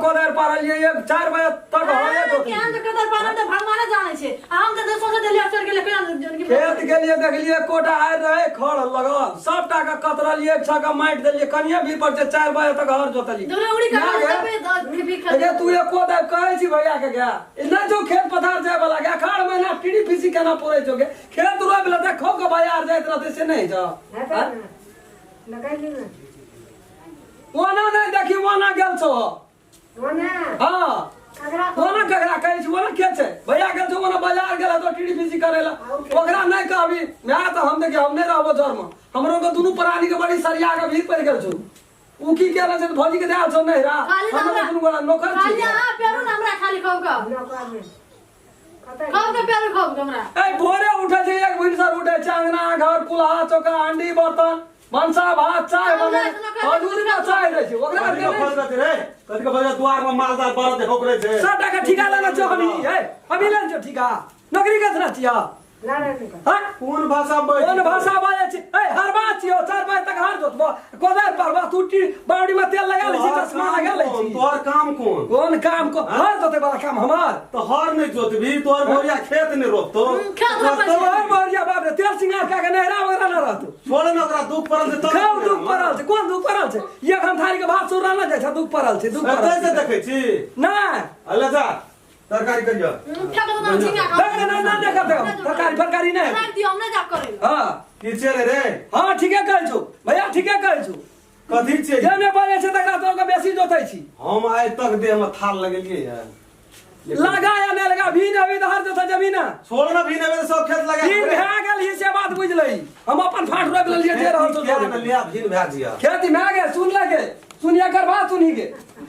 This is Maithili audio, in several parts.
कोदारि पारलियै एक 4 बजे तक हरे जोतलियै। केहन के कदर पारल तऽ भगवाने जानै छै। आ हम तऽ सोचे देलियै चढ़ गेलै केना जन की खेत गेलियै देखलियै कोटा आरि रहै खड़ लगल सबटा के कतरलियै एक छक्का माटि देलियै कनिये भीड़ पर छै 4 बजे तक हर जोतलियै। दुनू उड़ी ना कर गे। देबै भी गे तू एको दाइ कहै छी भैया के गे ई नहि छौ खेत पथार जाय वाला गे अखाड़ महीना टीड़ी फीसी केना पुरै छौ गे खेत रोपि लेतै खो के बाजार जाइत रहतै से नहि छौ। हेतै ने लगैली ने। ओना नहि देखी ओना गेल छौ। ओना हाँ ककरा ओना ककरा कहै छी ओना के छै भैया गेल छौ ओना बाजार गेल हतो टीड़ी फीसी करै लए ओकरा नहि कहबी माय तऽ हम देखी हम नहि रहबो जरमे हमरो के दुनू प्राणी के बड़ी सरिया के भीड़ पड़ि गेल छौ। उ की केला छै तऽ भौजी के देल छौ नहिरा खाली हम हमरा- दुनू गोरा नौकर खाली छी। अहाँ पेरू ने हमरा खाली खाउ के नौकर में कतऽ खाउ के पेरू खाउ के हमरा। ए भोरे उठै छै एक भिनसर उठै छै अंगना घर कुल्हा चौका अंडी बर्तन भनसा भात चाय बने हजूरी में चाय दै छै ओकरा कथी आरके के नहि फल रहतै रे? कथी के फल दुआर में मालदार बरद होकरे छै। सबटा के ठीका लेने छौ हमही हे हमही लेने छौ ठीका नौकरी केतना छियै? लड़ै नहि कर। हाँ? कोन भाषा बाजै कोन भाषा बाजै छी? ए हरबा छियौ 4 बजे तक हर जोतबो कोदारि पारबो तू टी बावड़ी में तेल लगा लै छी तोहर चश्मा काम लगा लै कोन? छी। तोहर काम कोन? कोन काम को हर जोते वाला काम हमार। तो हर नहीं जोतबी तोहर बोरिया खेत नहीं रोपतो। खेत रोपै छै। तोहर बोरिया बाप रे तेल सिंगार कए के नहरा वगैरह न रहतो। छोड़ न ओकरा दुख पड़ल छै तब खाउ दुख पड़ल छै कोन दुख पड़ल छै एक हम थारी के भात सुररा न जाइ छै दुख पड़ल छै दुख पड़ल एतै से छै। देखै छी नहि अले जा तरकारी करियो। फेक दो ना झिंगा खाउ। नहीं, नहीं, नहीं, नहीं करते हम। तरकारी फरकारी नहीं। राख दियौ हम नहि जाब करै लए। हाँ की छियै रे रे? हाँ ठीके कहै छौ भैया ठीके कहै छौ। कथी छियै? जे नहि बाजै छै तकरा तोरा के बेसी जोतै छी। हम आइ तक देह में थाल लगेलियै है। लगा या नहि लगा भी नहि अभी हर जोतै जमीन। छोड़ न भी नहि सब खेत लगा। भीन भए गेल ई से बात बुझि लही हम अपन फाट रोपि लेलियै जे रहल छौ किया ने लिया भीन भए जिया। खेती भए गेल सुन लगे सुन एकर बात सुनही गे।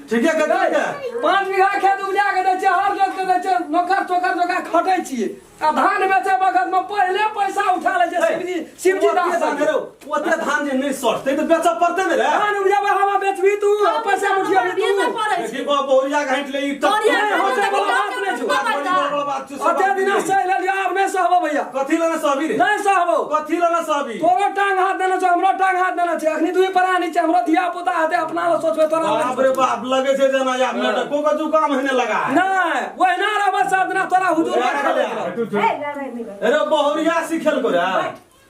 ठीके कहै छै। 5 बीघा खेत उपजा के दै छियै हर जोत के दै छियै नौकर चोकर जकाँ खटै छियै आ धान बेचै बखत में पहिले पैसा उठा लै छै शिवजी शिवजी दास ओते धान रे, ओते धान जे नहि सटतै तऽ बेचऽ पड़तै ने रे। धान उपजाबै हवा बेचबी तू पैसा उठियाबी बीस तू। नहि पड़ै छै। देखी बहुरिया घाँटि ले ई तक। बहुरिया नहि, घाँटि होतै ले, वाला गाँव बात के नहि छौ। बड़ बात बड़ बात छौ, सब ओते बात दिना नहि। सहि लेलियै आब नहि सहबो भैया। कथी लए नहि सहबी रे? नहि सहबो। कथी लए नहि सहबी? तोरो टांग हाथ देने छौ हमरो टांग हाथ देने छै अखनी दुई प्राणी छै हमरो धिया पुता हेतै अपना लए सोचबै तोरा लए बाप रे बाप लगे छै जेना यार लटको के जुकाम हेने लगा है। नहि ओहिना रहबै सब दिना तोरा हुजूर में खेलैत रहब। ए लड़ै नहि कर। अरे बहुरिया सिखेल को रे।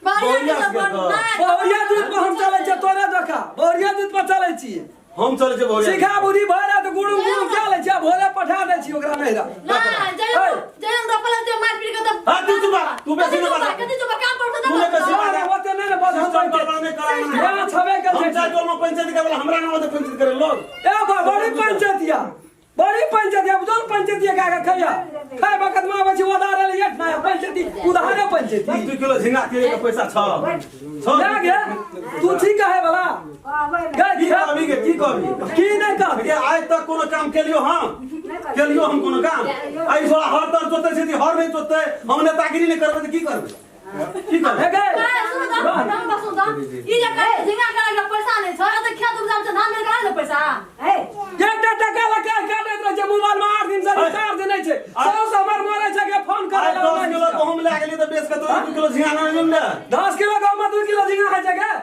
बहुरिया के सब नहि। बहुरिया दूध पर हम चलै छियै तोरे जकाँ बहुरिया दूध पर चलै छियै। हम चलै छियै बहुरिया। सिखा बुद्धि भऽ जाय तऽ गुरु गुरु कए लै छियै भोरे पठा दै छियै ओकरा नैहरा। नहि जय जय रोपल जे मारि पीट के तऽ हाँ, तू चुप रह, तू बेसी नहि बाज। कथी चुप काम पर तू नहि बेसी बाज। अरे ओते नहि ने बस हम सिस्टम गड़बड़ नहि करा। यहाँ छबे के हम छै। चाय टोल में पंचायत करे वाला हमरा नाम से पंचायत करे लोग। ए बड़ी पंचायतिया बड़ी पंचायतिया बुझल पंचायतिया का के खैया खाय बखत में आबै छी उधार ले एक ना पंचायती उधारे पंचायती। 2 किलो झिंगा के के पैसा छ। छ। ना गे तू ठीक है वाला आबै ने। गे की कहबी गे की कहबी? की नहि कहबी? गे आइ तक कोनो काम केलियो हम? केलियो हम कोनो काम? आइ छोड़ा हर तर जोतै छै हर नहि जोतै हम नेतागिरी नहि करबै तऽ की करबै? की करबै? हे गे सुन तऽ हम बस सुन तऽ ई जे कहै झिंगा करे के पैसा नहि छै तऽ खेत उपजाबै छै धान मिल के पैसा। ए एकटा टका लऽ के काटैत रहै छै मोबाइल में 8 दिन से रिचार्ज नहि छै साउस हमर मरै छै के फोन करै आइ 10 किलो गहूम लए गेलियै तऽ बेच के तो 2 किलो झिंगा नहि ने। 10 किलो गहूम में 2 किलो झिंगा होइ छै गे।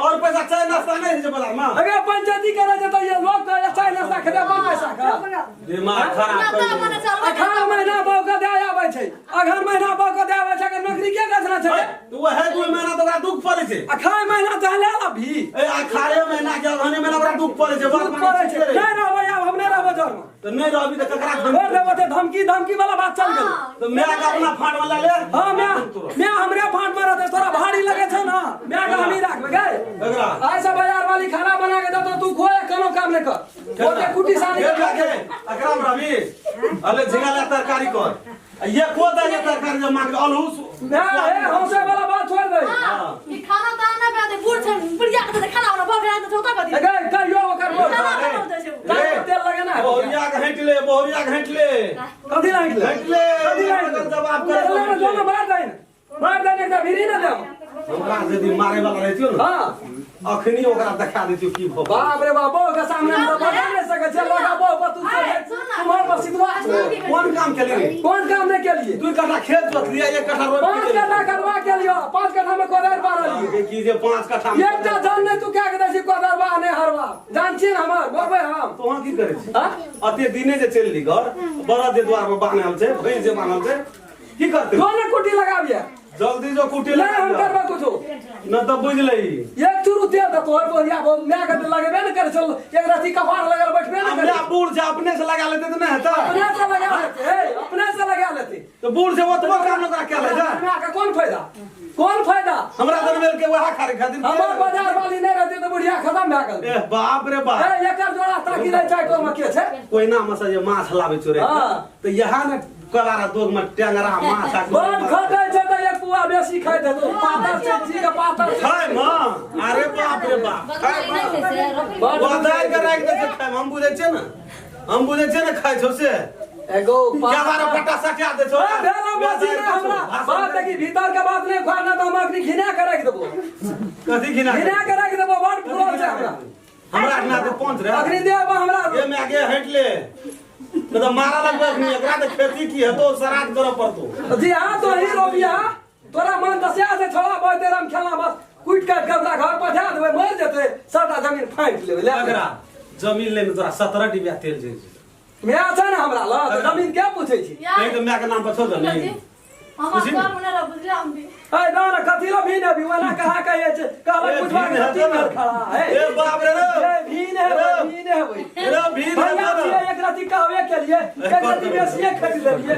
और पैसा चाय नाश्ता नहि होइ छै बाजार में। अगर पंचायती करै छै तऽ ये लोग कहै चाय नाश्ता खेतै अपन पैसा के। दिमाग खराब तऽ अपन कर। चलबै अखाड़ महीना बौह के दए आबै छै अगहन महीना बौह के दए आबै छै अगर नौकरी के गछना छै? तऽ वएह 2 महीना तऽ ओकरा दुख पड़ै छै। अखाड़ महीना तऽ ले लाबही। ए अखाड़े महीना के अगहने महीना ओकरा दुख पड़ै छै। दुख पड़ै छै। नहि रहबै आब हम नहि रहबै जरमे। तऽ नहि रहबी तऽ ककरा छोड़ देबो तऽ धमकी धमकी वाला बात चल गेल। तऽ माय के अपना फाँट वाला ले। हाँ माय माय हमरे फाँट में रहतै तोरा भारी लगे छै ना माय के हमही राखबै गे। ककरा? आइ से बाजार वाली खाना बना के देतौ तू खोए कोनो काम नहि कर। ओते कुटी सानी के के अकरा में रहबी अले झिंगा ले तरकारी कर ये को दे ये तरकारी जे मांग अलहू माय हे हंसे वाला बात छोड़ दे। ई खाना दाना नहि बना दे बूढ़ छै बुढ़िया के खाना बना भऽ गेल तऽ चौथा कथी गे कहियो ओकर बोल खाना बना दै छै तेल लगेना है। बहुरिया घाँटि ले बहुरिया घाँटि ले कथी घाँटि ले? घाँटि ले कथी घाँटि ले? जवाब करे ले दोनों मार दे मार दे एकटा भिरी न देब। हमरा यदि मारे वाला रहितियो ने हाँ अखनी ओकरा देखा देतियो की भऽ बाप रे बाप बहू के सामने हम तऽ बजा नहि सकै छियै लगा बहू पर तू तुम्हार पर सिधवा कोन काम केली रे? कोन काम नहि केलिए? 2 कट्ठा खेत जोतलियै 1 कट्ठा रोपि 5 कट्ठा करवा केलियो 5 कट्ठा में कोदारि पारलियै। कहलकै कि जे 5 कट्ठा में एकटा जान नहि तू क्या के दै छी कोदरबा नहि हरबा जान छियै ने हमर मरबै हम। तो वहाँ की करै छी? हाँ? अते दिने जे चलि घर बड़द जे द्वार पर बान्हल छै, भैंस जे बान्हल छै, की करतै? जो ने कुटी लगाबिए। जल्दी जो कुटी नहीं हम लगा करबै कुछो। न तऽ बुझि लही। एक चूरू तेल तऽ तोहर बोरिया बहुत माय के लगेबे ने करे चल एक रत्ती कपार लगल बैठबे ने करे। हमरा बूढ़ छै, अपने से लगा लेते तऽ नहि हेतै? अपने से लगा लेते, हे अपने से लगा लेते। तऽ बूढ़ छै ओतबो काम ओकरा कए लै छै। माय के कोन फायदा, कोन फायदा? हमरा जनमेल के वएह खारे खातिर। हमर बाजार वाली नहीं रहते तो बुढ़िया खत्म भए गेल। ए बाप रे बाप। ए एकर जोड़ा ताकि रहे चाय टोल में के छै? कोइना में से जे माछ लाबै चोरे हाँ। तऽ यहाँ ने कबारा दोग में टेंगरा माछ आ बड़ खटै छै तऽ एक पुआ बेसी खाइ देतो। पातर छै जी के पातर छै। खाय माँ, अरे बाप रे बाप, खाय नहीं माँ। छै से रोपनी। गोदारि के राखि दै छै खाय, हम बुझै छियै ने, हम बुझै छियै ने खाइ छौ से। एगो क्या बार पट्टा सटा दै छौ। ए, भेला बेसी नहि हमरा बात देखी, भीतर के बात नहीं खुआ ना तऽ हम अखनी घिना के राखि देबो। कथी घिना? घिना के राखि देबो, बड़ फुरल छै हमरा। हमरा ना तो पहुंच रे। अखनी देब हमरा। ये में आगे हट ले। तो मारा लगबे अखनी, एकरा तऽ खेती की हेतो श्राद्ध करऽ पड़तो। जी हाँ तो ही रोबिया तोरा मन दसिया से छोड़ा बहुत देर हम खेलना बस कुट काट के ओकरा घर पठा देबै, मर जेतै सबटा जमीन फाँटि लेबै ले। एकरा जमीन ले में तोरा 17 डिबिया तेल जाइ छै। माय छै ने हमरा लग तऽ जमीन के पूछै छी? कहीं तऽ माय के नाम पर छौ जमीन। हमर सब ने रह बुझलियै हम भी। ए ना ना कथी ला भीन अभी ओना कहा कहै छै कहलक ए, बुझवा भीन के हेतौ तीन ने। बेर खड़ा है। ए बाप रे रे। ए भीन है रे। भीन है भाई। रे भीन भैया हेतौ ने। छियै, एक रति कहबे केलिए, एक रति बेसिए खरीद लेलिए।